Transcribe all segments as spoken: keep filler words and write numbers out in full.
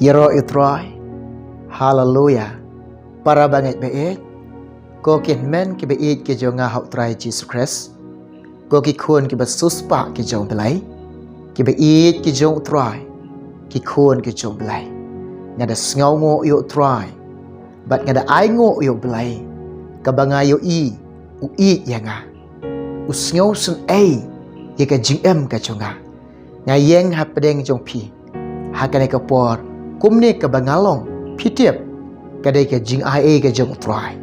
Ïaroh ïa u Trai. Haleluya. Para bangeit ba ïeit, ko ki hynmen ki ba ïeit ki jong nga ha u Trai Jisu Khrist, ko ki khun ki ba siewspah ki jong u Blei, ki ba ïeit ki jong u Trai, ki khun ki jong u Blei. Nga da sngewnguh ïa u Trai bad nga da ainguh ïa u Blei, kaba nga ïohi u ïeit ïa nga, u sngewsynei ïa ka jingim ka jong nga. Nga ïeng hapdeng jong phi ha kane ka por, kumne kaba nga long, phi tip, ka dei ka jingai ei ka jong u Trai,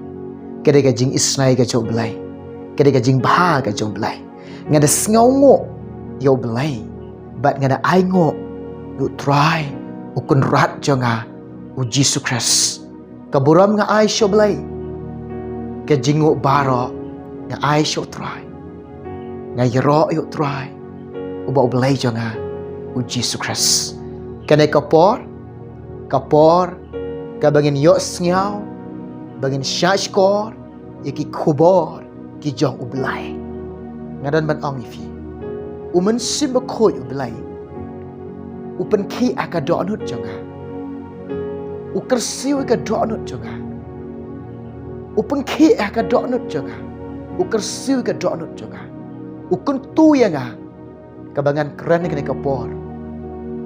ka dei ka jingisynei ka jong u Blei, ka dei ka jingbha ka jong u Blei. Nga da sngewnguh ïa u Blei bad nga da ainguh ïa u Trai, u Kynrad jong nga, u Jisu Khrist. Ka burom nga ai sha u Blei, ka jingnguh baroh nga ai sha u Trai. Nga ïaroh ïa u Trai, uba u Blei jong nga, u Jisu Khrist. Kane ka por, ka por kaba ngin ïohsngew, ba ngin shahshkor ïa ki khubor ki jong u Blei. Nga don ban ong ïa phi, u Mynsiem Bakhuid u Blei u pynkhih ha ka dohnud jong nga, u kyrsiew ïa ka dohnud jong nga, u pynkhih ha ka dohnud jong nga, u kyrsiew ïa ka dohnud jong nga, u kyntu ïa nga, kaba ngan kren ha kane ka por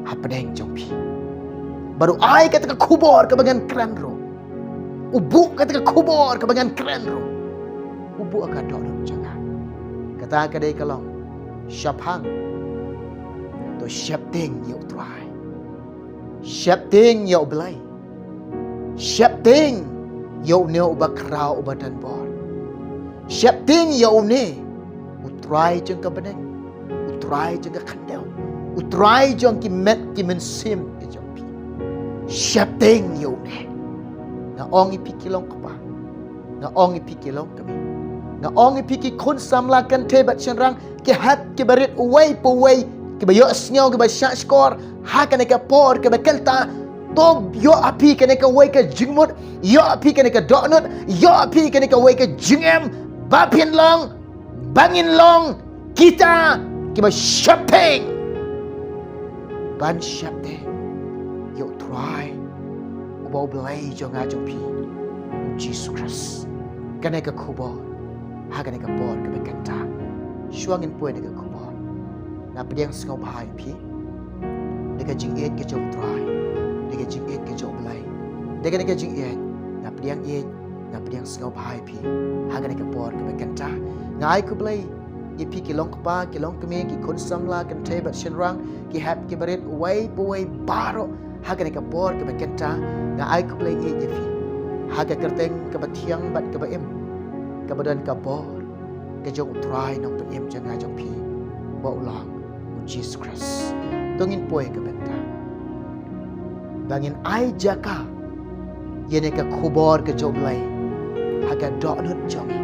hapdeng jong phi. Bad u ai kata ka khubor kaba ngan kren ruh, u buh kata ka khubor kaba ngan kren ruh, u buh ha ka dohnud jong nga. Kata ka dei ka long, shaphang, to sheptieng ïa u Trai, sheptieng ïa u Blei, sheptieng ïa une uba khraw uba don bor, sheptieng ïa une, u Trai jong ka bneng, u Trai jong ka khyndew, u Trai jong ki met ki mynsiem ki jong phi. Sheptieng ïa une. Nga ong ïa phi ki long kpa, nga ong ïa phi ki long kmie, nga ong ïa phi ki khun samla kynthei bad shynrang, ki hep ki barit, uwei pa uwei, ki ba ïohsngew, ki ba shahshkor ha kane ka por kaba kynta. To ïoh ha phi kane kawei ka jingmut, ïoh ha phi kane ka dohnud, ïoh ha phi kane kawei ka jingim, ba phin long, ba ngin long kita ki ba sheptieng, ban sheptieng ïa u Trai, uba u Blei jong nga jong phi, u Jisu Khrist. Kane ka khubor ha kane ka por kaba kynta. Shuwa ngin poi na ka khubor, nga pdiang sngewbha ïa phi da ka jingïeit ka jong u Trai, da ka jingïeit ka jong u Blei, da kane ka jingïeit nga pdiang ïeit, nga pdiang sngewbha ïa phi ha kane ka por kaba kynta. Nga ai khublei ïa phi ki long kpa, ki long kmie, ki khun samla kynthei bad shynrang, ki hep ki barit, uwei pa uwei baroh ha kane ka por kaba kynta. Nga ai khublei ïeit ïa phi ha ka kyrteng kaba thiang bad kaba im, kaba don ka bor ka jong u Trai Nongpynim jong nga jong phi, ba u long u Jisu Khrist. To ngin poi ka bynta ba ngin ai jaka ïa ne ka khubor ka jong u Blei ha ka dohnud jong ngi,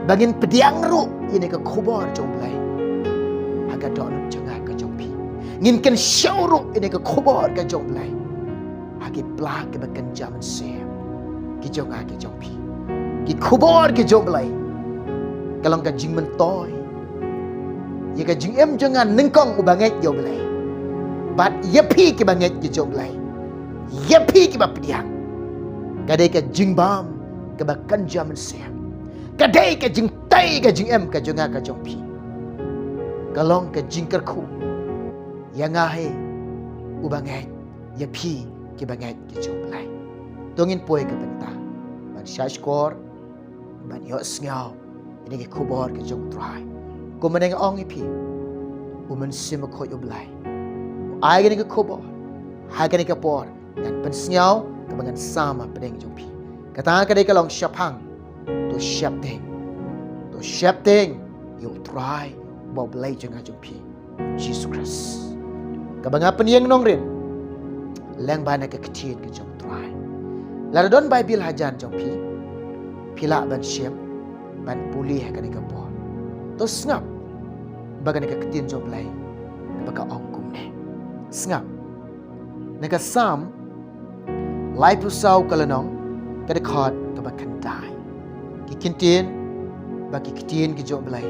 ba ngin pdiang ruh ïa ne ka khubor jong u Blei ha ka dohnud jong nga ka jong phi. Ngin kynshew ruh ïa ne ka khubor ka jong u Blei ha ki pla kiba kynja mynsiem ki jong nga ki jong phi. Ki khubor ki jong u Blei ka long ka jingmyntoi ïa ka jingim jong nga nyngkong uba ngeit ïa u Blei, bad ïa phi kiba ngeit ki jong u Blei, ïa phi kiba pdiang. Ka dei ka jingbam kaba kynja mynsiem, ka dei ka jingtei ka jingim ka jong nga ka jong phi. Ka long ka jingkyrkhu ïa nga hi uba ngeit, ïa phi kiba ngeit ki jong u Blei. To ngin poi ka bynta ban shahshkor, ban ïohsngew ïa ne ka khubor ka jong u Trai. Kumne nga ong ïa phi, u Mynsiem Bakhuid u Blei u ai kane ka khubor ha kane ka por, ngan pynsngew kaba ngan sam hapdeng jong phi. Kata ka dei ka long shaphang, to sheptieng, to sheptieng ïa u Trai, uba u Blei jong nga jong phi, Jisu Khrist. Kaba nga pynïeng nongrim, lyngba na ka ktien ka jong u Trai. Lada don Baibl hajan jong phi, phi lah ban shim, ban pule ha kane ka por. To sngap ba kane ka ktien jong u Blei kaba ka ong kumne. Sngap na ka Salm laiphew saw ka lynnong, ka dkhot kaba khyndai. Ki ktien, ba ki ktien ki jong u Blei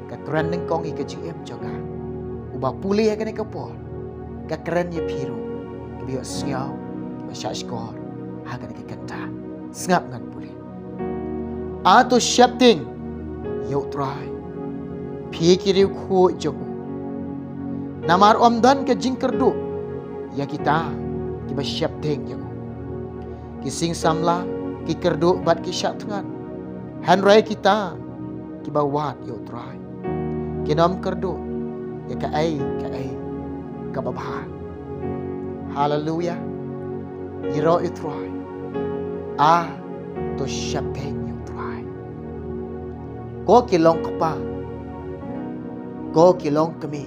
ka kren nyngkong ïa ka jingim jong nga. Uba pule ha kane ka por, ka kren ïa phi ruh, ka ba ïohsngew, ba shahshkor ha kane ka kynta. Sngap ngan pule. A to sheptieng ïa U Trai, phi ki riewkhuid jong u. Namar ym don ka jingkyrduh ïa kita kiba sheptieng ïa u. Ki sing samla ki kyrduh bad ki shah thngan, hynrei kita kiba wad ïa U Trai kin ym kyrduh ïa kaei kaei kaba bha. Haleluia. Ïaroh ïa U Trai. A to sheptieng ïa U Trai. Ko ki long kpa, ko ki long kmie,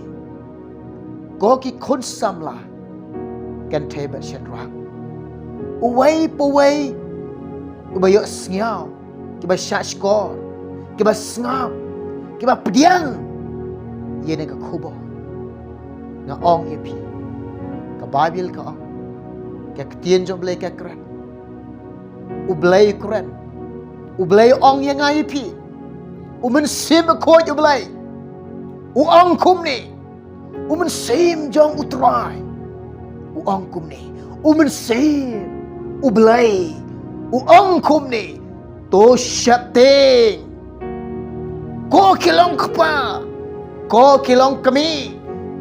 ko ki khun samla, kynthei bad shynrang, uwei pa uwei uba ïohsngew, kiba shahshkor, kiba sngap, kiba pdiang ïa kane ka khubor, nga ong ïa phi, ka Baibl ka ong, ka ktien jong U Blei ka kren. U Blei u kren. U Blei u ong ïa nga ïa phi. U Mynsiem Bakhuid U Blei u ong kumne. U Mynsiem jong U Trai u ong kumne. U Mynsiem U Blei u ong kumne. To sheptieng. Ko ki long kpa, ko ki long kmie,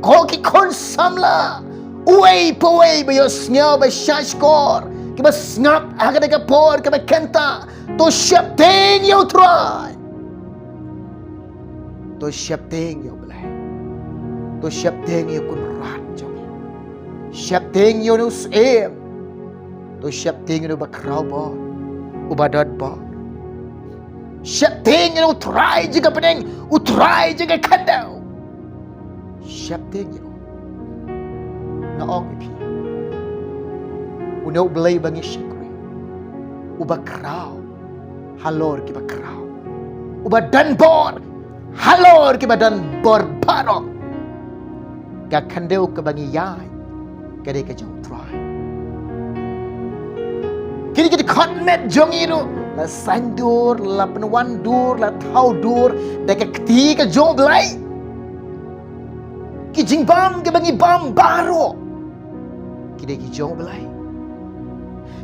ko ki khun samla, uwei pa uwei ba ïohsngew, ba shahshkor, kiba sngap ha kane ka por kaba kynta, to sheptieng ïa U Trai. To sheptieng ïa U Blei. To sheptieng ïa U Kynrad jong ngi. Sheptieng ïa une u Syiem. To sheptieng ïa une uba khraw bor, uba don bor. Sheptieng ïa une U Trai jong ka bneng, U Trai jong ka khyndew. Sheptieng ïa une. Nga ong ïa phi, une U Blei ba ngi shakri, uba khraw halor kiba khraw, uba don bor halor kiba don bor baroh. Ka khyndew kaba ngi ïaid ka dei ka jong U Trai. Kine ki dkhot met jong ngi ruh la saiñdur, la pynwandur, la thawdur da ka kti ka jong U Blei. Ki jingbam kiba ngi bam baroh ki dei ki jong U Blei.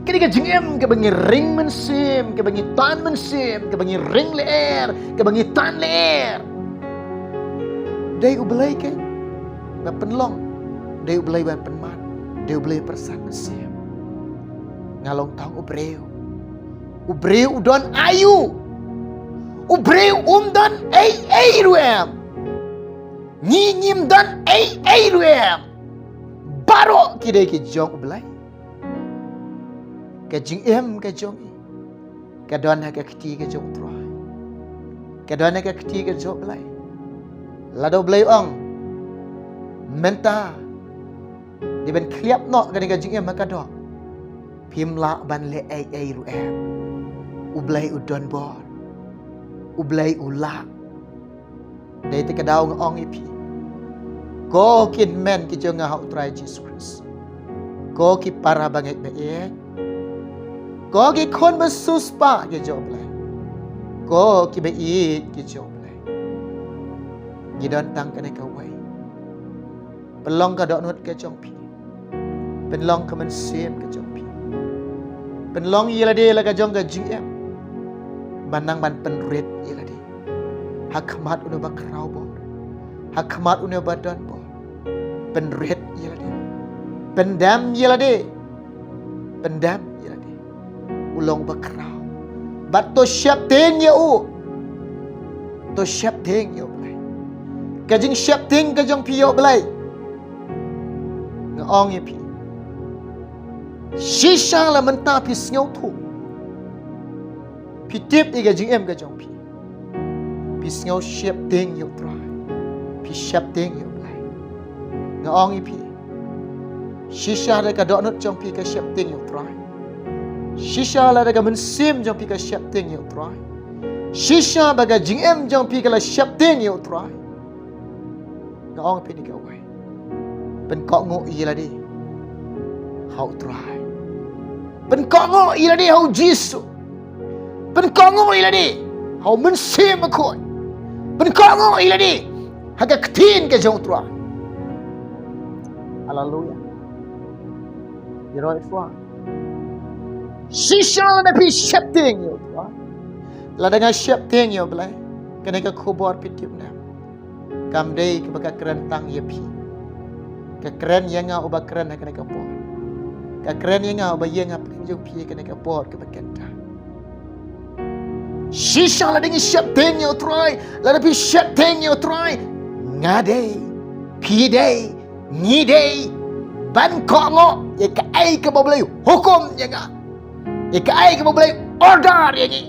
Kane ka jingim kaba ngi ring mynsiem, kaba ngi tan mynsiem, kaba ngi ring lyer, kaba ngi tan lyer, dei U Blei keiñ ba pynlong, dei U Blei ba pynman, dei U Blei pyrshang mynsiem. Nga long tang u briew. U briew u don aïu? U briew um don ei ei ruh em. Ngi ngim don ei ei ruh em. Baroh ki dei ki jong U Blei. Ka jingim ka jong ngi ka don ha ka kti ka jong U Trai. Ka don ha ka kti ka jong U Blei. Lada U Blei u ong, mynta dei ban khlieh noh kane ka jingim ha ka doh, phim lah ban leh ei ei ruh em. U Blei u don bor. U Blei u lah. Dei te ka daw nga ong ïa phi, ko ki hynmen ki jong nga ha U Trai Jisu Khrist, ko ki para bangeit ba ïeit, ko ki khun ba siewspah ki jong U Blei, ko kiba ïeit ki jong U Blei, ngi don tang kane kawei. Pynlong ka dohnud ka jong phi. Pynlong ka mynsiem ka jong phi. Pynlong ïa lade la ka jong ka jingim. Ban nang ban pynrit ïa lade ha khmat une uba khraw bor, ha khmat une uba don bor. Pynrit ïa lade. Pyndem ïa lade. Pyndem ïa lade. U long uba khraw. Bad to sheptieng ïa u. To sheptieng ïa U Blei. Ka jingsheptieng ka jong phi ïa U Blei, nga ong ïa phi, shisha la mynta phi sngewthuh, phi tip ïa ka jingim ka jong phi, phi sngew sheptieng ïa U Trai, phi sheptieng ïa U Blei. Nga ong ïa phi, shisha da ka dohnud jong phi ka sheptieng ïa U Trai, shisha lada ka mynsiem jong phi ka sheptieng ïa U Trai, shisha ba ka jingim jong phi ka la sheptieng ïa U Trai, nga ong phi kane kawei, pynkohnguh ïa lade ha U Trai. Pynkohnguh ïa lade ha U Jisu. Pynkohnguh ïa lade ha U Mynsiem Bakhuid. Pynkohnguh ïa lade ha ka ktien ka jong U Trai. Haleluia. Ïaroh ïa u Trai. Shisha lada phi sheptieng ïa u Trai, lada nga sheptieng ïa u Blei, kane ka khubor phi tip ne em, kam dei kaba ka kren tang ïa phi. Ka kren ïa nga uba kren ha kane ka por. Ka kren ïa nga uba ïeng ha pdeng jong phi ha kane ka por kaba kynta. Shisha lada ngi sheptieng ïa u Trai, lada phi sheptieng ïa u Trai, nga dei, phi dei, ngi dei ban kohnguh ïa kaei kaba u Blei u hukum ïa nga, ïa kaei kaba u Blei u order ïa ngi,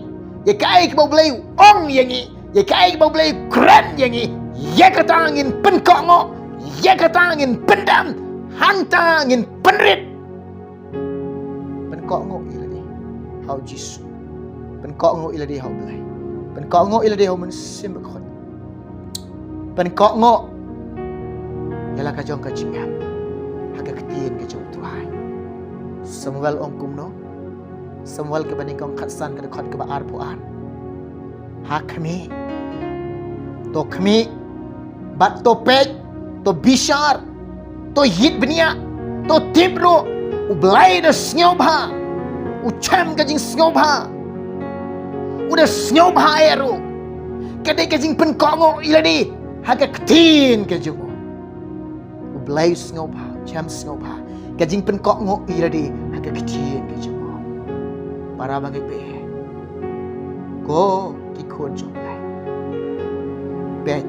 ïa kaei kaba u Blei u ong ïa ngi, ïa kaei kaba u Blei u kren ïa ngi. Ïa kata ngin pynkohnguh, ïa kata ngin pyndem, hangta ngin pynrit. Pynkohnguh ïa lade ha u Jisu. Pynkohnguh ïa lade ha u Blei. Pynkohnguh ïa lade ha u Mynsiem Bakhuid. Pynkohnguh ïa la ka jong ka jingim ha ka ktien ka jong u Trai. Samuel ong kumno? Samuel kaba nyngkong khatsan, ka dkhot kaba arphew ar. Ha khmih, to khmih bad to peit, to bishar, to ïit bniah, to tip ruh. U Blei u da sngewbha, u chem ka jingsngewbha, u da sngewbha ïa ruh. Ka dei ka jingpynkohnguh ïa lade ha ka ktien ka jong u. U Blei u sngewbha, u chem sngewbha ka jingpynkohnguh ïa lade ha ka ktien ka jong u. Para bangeit, peit, ko ki khun jong u Blei, peit,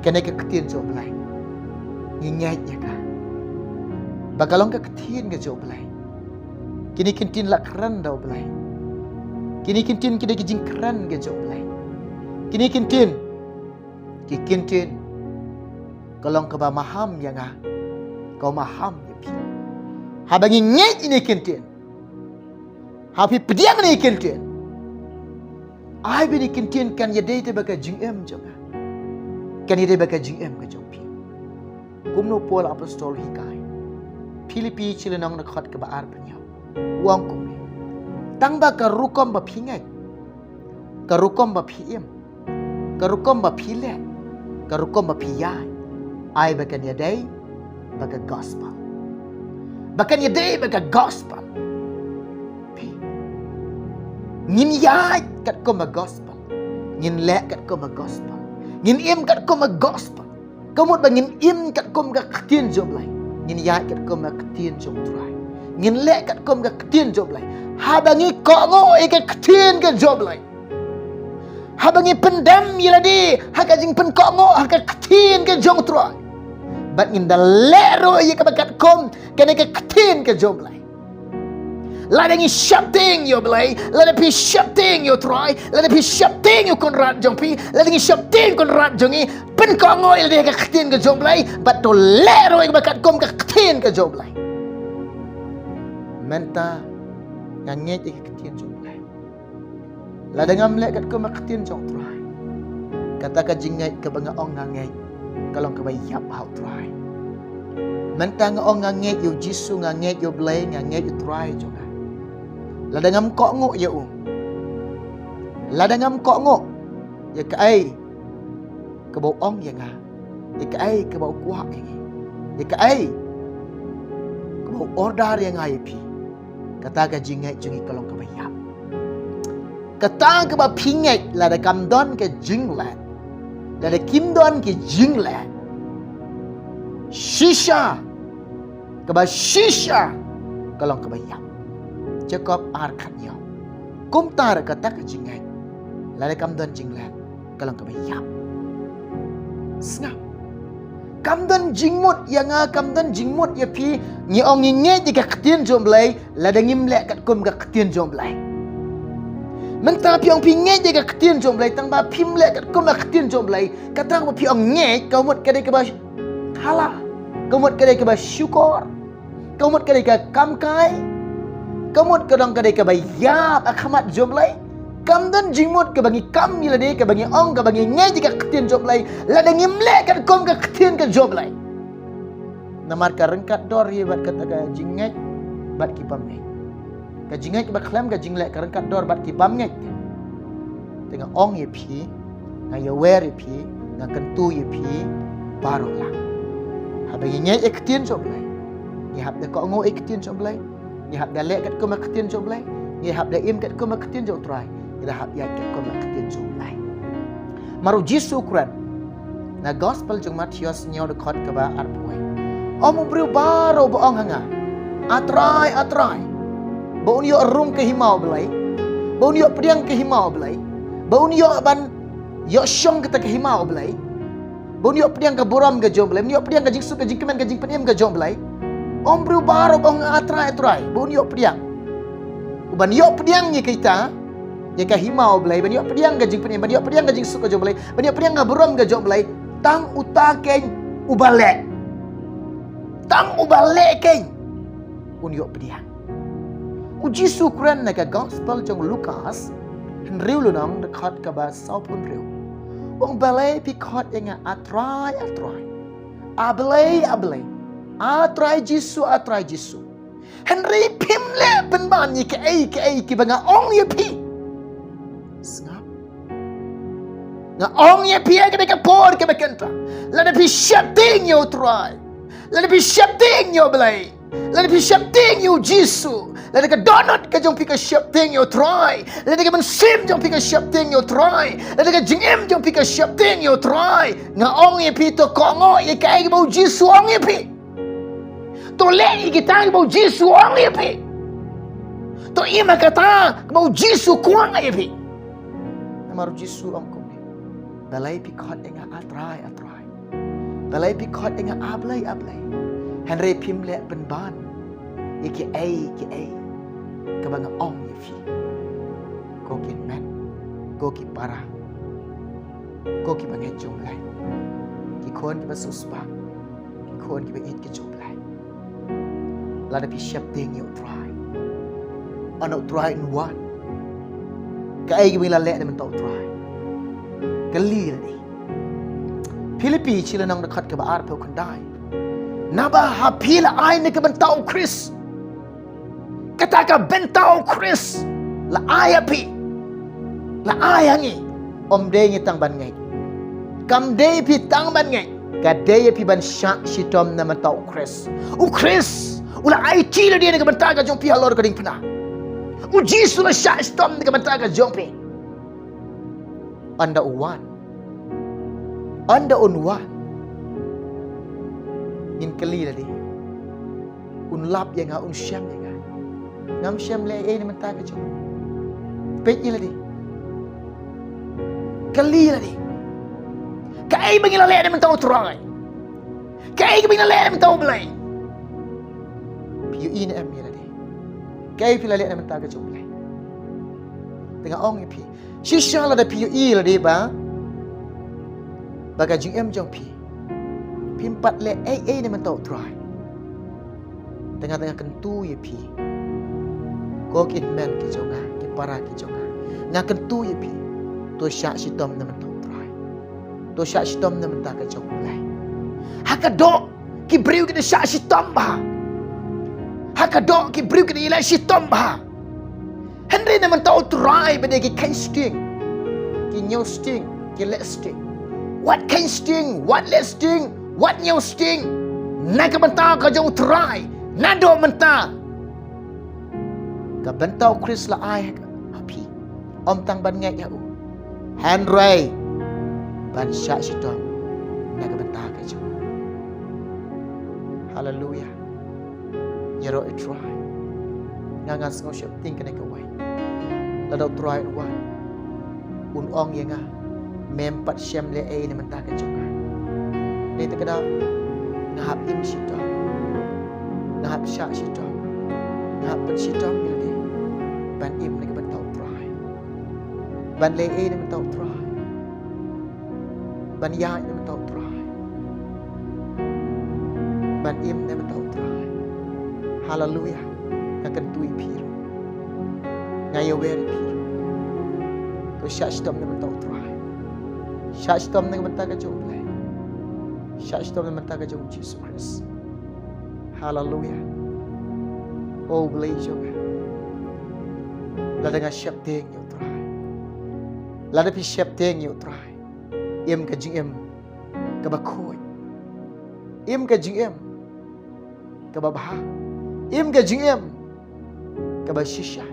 kane ka ktien jong u Blei, ngi ngeit ïa ka ba ka long ka ktien ka jong u Blei. Kine ki ktien la kren da u Blei. Kine ki ktien ki dei ki jingkren ka jong u Blei. Kine ki ktien, ki ktien ka long kaba maham ïa nga, ka maham ïa phi. Haba ngi ngeit ïa kine ki ktien, haba phi pdiang ïa kine ki ktien, ai ba kine ki ktien kan ïadei te bad ka jingim jong nga, kan ïadei bad ka jingim ka jong phi. Kumno u Paul apostol u hikai? Philippi shi lynnong, dkhot kaba arphew hynñiew, u ong kumne: Tang ba ka rukom ba phi ngeit, ka rukom ba phi im, ka rukom ba phi leh, ka rukom ba phi ïaid, ai ba kan ïadei bad ka gospel. Ba kan ïadei bad ka gospel. Phi, ngin ïaid katkum ka gospel, ngin leh katkum ka gospel, ngin im katkum ka gospel. Ka mut ba ngin im katkum ka ktien jong u Blei, ngin ïaid katkum ka ktien jong u Trai, ngin leh katkum ka ktien jong u Blei. Haba ngi kohnguh ïa ka ktien ka jong u Blei, haba ngi pyndem ïa lade ha ka jingpynkohnguh ha ka ktien ka jong u Trai, bad ngin da leh ruh ïa kaba katkum kane ka ktien ka jong u Blei. Lada ngi sheptieng ïa u Blei, lada phi sheptieng ïa u Trai, lada phi sheptieng ïa u Kynrad jong phi, lada ngi sheptieng ïa u Kynrad jong ngi, pynkohnguh ïa lade ha ka ktien ka jong u Blei, bad to leh ruh ïa kaba katkum ka ktien ka jong u Blei. Mynta nga ngeit ïa ka ktien jong u Blei. Lada ngam leh katkum ka ktien jong u Trai, kata ka jingngeit kaba nga ong nga ngeit, ka long kaba ïap ha u Trai. Mynta nga ong nga ngeit ïa u Jisu, nga ngeit ïa u Blei, nga ngeit ïa u Trai jong nga. Lada ngam kohnguh ïa u, lada ngam kohnguh ïa kaei kaba u ong ïa nga, ïa kaei kaba u kwah ïa ngi, ïa kaei kaba u order ïa nga ïa phi, kata ka jingngeit jong ngi ka long kaba ïap. Kata kaba phi ngeit, lada kam don ka jingleh, lada kim don ka jingleh, shisha, kaba shisha, ka long kaba ïap. Jakob ar khathynñiew. Kumta ruh kata ka jingngeit, lada kam don jingleh, ka long kaba ïap. Sngap. Kam don jingmut ïa nga, kam don jingmut ïa phi. Ngi ong ngi ngeit ïa ka ktien jong u Blei, lada ngim leh katkum ka ktien jong u Blei. Mynta phi ong phi ngeit ïa ka ktien jong u Blei, tang ba phim leh katkum ka ktien jong u Blei, kata kaba phi ong ngeit, ka mut ka dei kaba khala, ka mut ka dei kaba shukor, ka mut ka dei ka kam kai, ka mut ka dei ka dei kaba ïap ha khmat jong u Blei. Kam don jingmut kaba ngi kam ïa lade, kaba ngi ong, kaba ngi ngeit ïa ka ktien jong u Blei, lada ngim leh katkum ka ktien ka jong u Blei. Namar ka ryngkat dor ïa bad kata ka jingngeit bad ki bym ngeit. Ka jingngeit kaba khlem ka jingleh ka ryngkat dor bad ki bym ngeit. Te nga ong ïa phi, nga ïawer ïa phi, nga kyntu ïa phi baroh lang. Haba ngi ngeit ïa ka ktien jong u Blei, ngi hap da kohnguh ïa ka ktien jong u Blei, Ngi hap da leh katkum ka ktien jong U Blei, ngi hap da im katkum ka ktien jong U Trai, ngi da hap ïaid katkum ka ktien jong U Blei. Namar U Jisu u kren na gospel jong Mathaios hynñiew dkhot kaba arphew. Ym u briew baroh ba ong ha nga, A Trai, A Trai, ba un ïoh rung ka hima U Blei, ba un ïoh pdiang ka hima U Blei, ba un ïoh ban ïoh shong kata ka hima U Blei, ba un ïoh pdiang ka burom ka jong U Blei, ba un ïoh pdiang ka jingsuk, ka jingkmen, ka jingpynim ka jong U Blei. Ym u briew baroh ba ong A Trai, A Trai, ba un ïoh pdiang. Uban ïoh pdiang ïa kita, ïa ka hima U Blei, ban ïoh pdiang ka jingpynim, ban ïoh pdiang ka jingsuk ka jong U Blei, ban ïoh pdiang ka burom ka jong U Blei, tang uta keiñ uba leh. Tang uba leh keiñ un ïoh pdiang. U Jisu u kren na ka gospel jong u Lukas hynriew lynnong dkhot kaba sawphew hynriew. U ong, balei phi khot ïa nga A Trai, A Trai, A Blei, A Blei, A Trai Jisu, A Trai Jisu, hynrei phim leh pynban ïa kaei kaei kiba nga ong ïa phi. Sngap. Nga ong ïa phi ha kane ka por kaba kynta, lada phi sheptieng ïa U Trai, lada phi sheptieng ïa U Blei, lada phi sheptieng ïa U Jisu, lada ka dohnud ka jong phi ka sheptieng ïa U Trai, lada ka mynsiem jong phi ka sheptieng ïa U Trai, lada ka jingim jong phi ka sheptieng ïa U Trai, nga ong ïa phi, to kohnguh ïa kaei kaba U Jisu u ong ïa phi. To leh ïa kita kiba U Jisu u ong ïa phi. To im ha kata kaba U Jisu u kwah ïa phi. Namar U Jisu u ong kumne, balei phi khot ïa nga A Trai, A Trai, balei phi khot ïa nga A Blei, A Blei, hynrei phim leh pynban ïa kiei kiei kaba nga ong ïa phi. Ko ki hynmen, ko ki para, ko ki bangeit jong U Blei, ki khun kiba sngewsih, ki khun kiba ïeit ki jong U Blei, lada phi sheptieng ïa U Trai, ynda U Trai un wan, kaei kaba ngi la leh na ka bynta U Trai? Kylli lade. Philippi shi lynnong dkhot kaba arphew khyndai. Naba ha phi la ai na ka bynta U Khrist. Kata ka bynta U Khrist la ai ha phi, la ai ha ngi. Ym dei ngi tang ban ngeit. Kam dei phi tang ban ngeit. Ka dei ïa phi ban shah shitom na ka bynta U Khrist. U Khrist u la aiti lade na ka bynta ka jong phi halor ka diengphna. U Jisu u la shah shitom na ka bynta ka jong phi. Ynda u wan, ynda un wan, ngin kylli lade. Un lap ïa nga, un shem ïa nga. Ngam shym leh ei ei na ka bynta ka jong U. Peit ïa lade. Kylli ïa lade. Kaei ba ngi la leh na ka bynta U Trai? Kaei kaba ngi la leh na ka bynta U Blei? Phi ïohi ne em ïa lade? Kaei phi la leh na ka bynta ka jong U Blei? Te nga ong ïa phi, shisha lada phi ïohi lade ba, ba ka jingim jong phi, phim pat leh ei ei na ka bynta U Trai, te nga, te nga kyntu ïa phi, ko ki hynmen ki jong nga, ki para ki jong nga, nga kyntu ïa phi, to shah shitom na ka bynta U Trai. To shah shitom na ka bynta ka jong U Blei. Ha ka doh ki briew ki da shah shitom bha. Ha ka doh ki briew ki da ïaleh shitom bha. Hynrei na ka bynta U Trai ba dei ki kheiñ sting, ki ñiew sting, ki leh sting. Wat kheiñ sting, wat leh sting, wat ñiew sting, na ka bynta ka jong U Trai, naduh mynta. Ka bynta U Khrist la ai ha phi, ym tang ban ngeit ïa u, hynrei ban shah shitom na ka bynta ka jong u. Haleluia. Ïaroh ïa U Trai. Nga, nga sngew sheptieng kane kawei. Lada U Trai un wan, un ong ïa nga, mem pat shym leh ei ei na ka bynta ka jong nga. Dei te ka daw nga hap im shitom, nga hap shah shitom, nga hap pynshitom ïa lade ban im na ka bynta U Trai, ban leh ei ei na ka bynta U Trai, ban ïaid na ka bynta U Trai, ban im na ka bynta U Trai. Haleluia. Nga kyntu ïa phi ruh, nga ïawer ïa phi ruh. To shah shitom na ka bynta U Trai. Shah shitom na ka bynta ka jong U Blei. Shah shitom na ka bynta ka jong U Jisu Khrist. Haleluia. O Blei jong nga, lada nga sheptieng ïa U Trai, lada phi sheptieng ïa U Trai, im ka jingim kaba khuid, im ka jingim kaba bha, im ka jingim kaba shisha.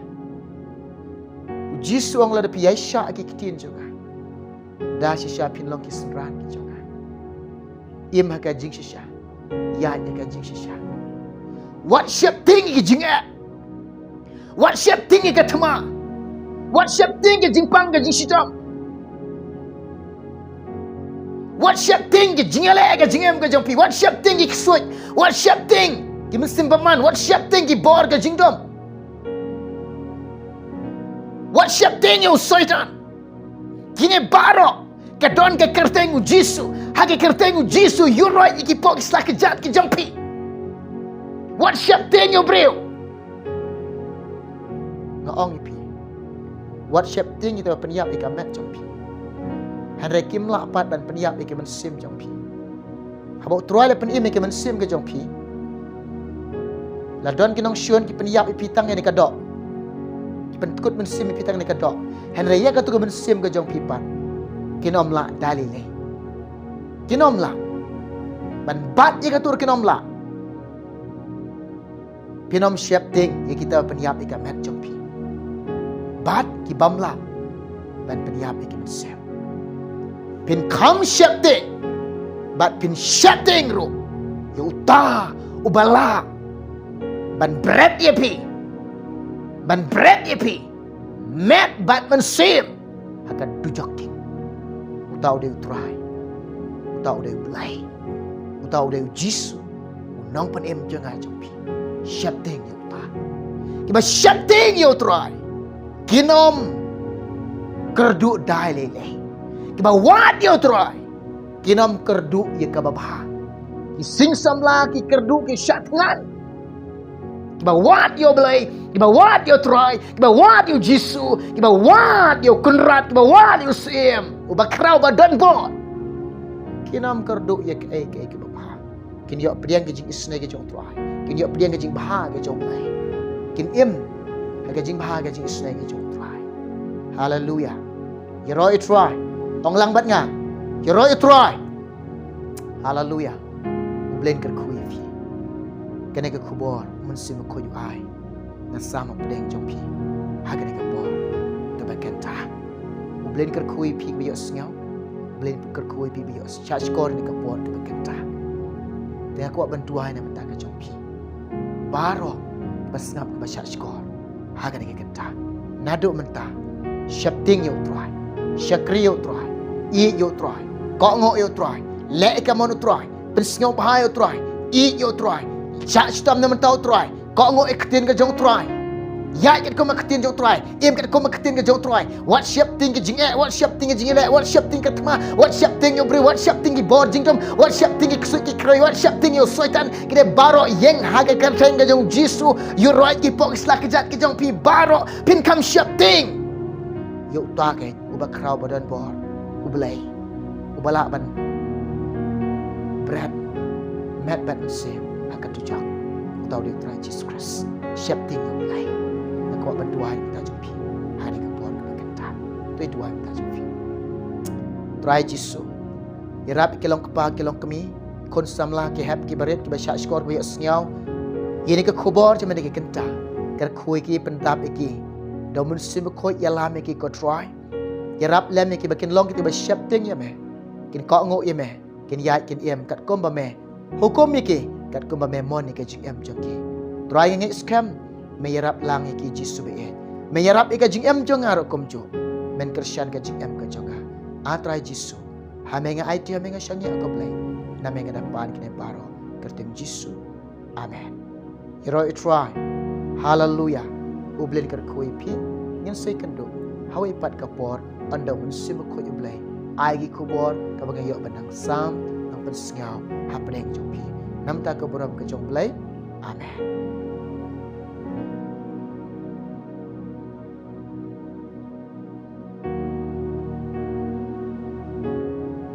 U Jisu u ong lada phi ïaishah ha ki ktien jong nga, da shisha phin long ki synran ki jong nga. Im ha ka jingshisha, ïaid ha ka jingshisha. Wat sheptieng ïa ki jingeh. Wat sheptieng ïa ka thma. Wat sheptieng ïa ka jingpang ka jingshitom. Wat sheptieng ïa ka jingïaleh ka jingim ka jong phi. Wat sheptieng ïa ki ksuid. Wat sheptieng ïa ki mynsiem bymman. Wat sheptieng ïa ki bor ka jingdum. Wat sheptieng ïa u Soitan. Kine baroh ka don ka kyrteng u Jisu. Ha ka kyrteng u Jisu ïuhroit ïa ki pok ki sla ki jat ki jong phi. Wat sheptieng ïa u briew. Nga ong ïa phi, wat sheptieng ïa kito ba pynïap ïa ka met jong phi, hynrei kim lah pat ban pynïap ïa ka mynsiem jong phi. Haba u Trai la pynim ïa ka mynsiem ka jong phi, la don ki nongshun ki pynïap ïa phi tang ïa kane ka doh, ki pynkut mynsiem ïa phi tang ïa kane ka doh, hynrei ïa katu ka mynsiem ka jong phi pat kin ym lah da lei lei. Kin ym lah ban bat ïa katu, kin ym lah. Phin ym sheptieng ïa kita ba pynïap ïa ka met jong phi bad ki bym lah ban pynïap ïa ka mynsiem. Phin kham sheptieng bad phin sheptieng ruh ïa uta uba lah ban bret ïa phi, ban bret ïa phi met bad mynsiem ha ka dujok ding. Uta u dei u Trai, uta u dei u Blei, uta u dei u Jisu, u nongpynim jong nga jong phi. Sheptieng ïa uta. Kiba sheptieng ïa u Trai kin ym kyrduh da lei lei. Kiba wad ïa u Trai kin ym kyrduh ïa kaba bha. Ki sing samla ki kyrduh ki shah thngan. Kiba wad ïa u Blei, kiba wad ïa u Trai, kiba wad ïa u Jisu, kiba wad ïa u Kynrad, kiba wad ïa u Syiem uba khraw ba don bor, kin ym kyrduh ïa kaei kaei kaba bha. Kin ïoh pdiang ka jingisynei ka jong u Trai, kin ïoh pdiang ka jingbha ka jong u Blei. Kin im ha ka jingbha ka jingisynei ka jong u Trai. Haleluya. Ïaroh ïa u Trai. Ong lang bad nga, ïaroh ïa u Trai. Haleluya. U Blei un kyrkhu ïa phi. Kane ka khubor u Mynsiem Bakhuid u ai, nga sam hapdeng jong phi ha kane ka por kaba kynta. U Blei un kyrkhu ïa phi ba ïohsngew. U Blei un kyrkhu ïa phi ba ïoh shahshkor ha kane ka por kaba kynta. Te nga kwah ban duwai na ka bynta ka jong phi baroh ba sngap, ba shahshkor ha kane ka kynta. Naduh mynta, sheptieng ïa u Trai, shakri ïa u Trai, ïeit ïa u Trai, kohnguh ïa u Trai, leh ïa ka mon u Trai, pynsngewbha ïa u Trai, ïeit ïa u Trai, shah shitom na ka bynta u Trai, kohnguh ïa ka ktien ka jong u Trai, ïaid katkum ka ktien jong u Trai, im katkum ka ktien ka jong u Trai. Wat sheptieng ïa ka jingeh, wat sheptieng ïa ka jingïaleh, wat sheptieng ïa ka thma, wat sheptieng ïa u briew, wat sheptieng ïa ki bor jingdum, wat sheptieng ïa ki ksuid ki khroi, wat sheptieng ïa u Soitan. Kine baroh ïeng ha ka kyrteng ka jong u Jisu. Ïuhroit ki pok ki sla ki jat ki jong phi baroh. Phin kham sheptieng ïa uta keiñ uba khraw ba don bor, u Blei, uba lah ban bret met bad mynsiem ha ka dujok. Uta u dei u Trai Jisu Khrist. Sheptieng ïa u Blei. Nga kwah ban duwai na ka bynta jong phi ha kane ka por kaba kynta. To duwai na ka bynta jong phi. Trai Jisu, ïarap ïa ki long kpa ki long kmie, khun samla, ki hep ki barit, kiba shahshkor, kiba ïohsngew ïa kane ka khubor jong me ha kane ka kynta. Kyrkhu ïa ki, pyndap ïa ki da u Mynsiem Bakhuid, ïalam ïa ki ko Trai. Ïarap lem ïa ki ba kin long kito kiba sheptieng ïa me, kin kohnguh ïa me, kin ïaid kin im katkum ba me hukum ïa ki, katkum ba me mon ïa ka jingim jong ki. Trai, nga ngeit skhem me ïarap lang ïa ki Jisu ba ïeit. Me ïarap ïa ka jingim jong nga ruh kumjuh. Men kyrshan ka jingim ka jong nga. A Trai Jisu, ha me nga aiti, ha me nga shaniah ko Blei. Na me nga da pan kine baroh, kyrteng Jisu. Amen. Ïaroh ïa u Trai. Haleluya. U Blei un kyrkhu ïa phi. Ngin sa ïakynduh ha kawei pat ka por, ynda u Mynsiem Bakhuid u Blei ai ki khubor kaba nga ïoh ban nang sam, nang pynsngew hapdeng jong phi. Na ka bynta ka burom ka jong u Blei. Amen.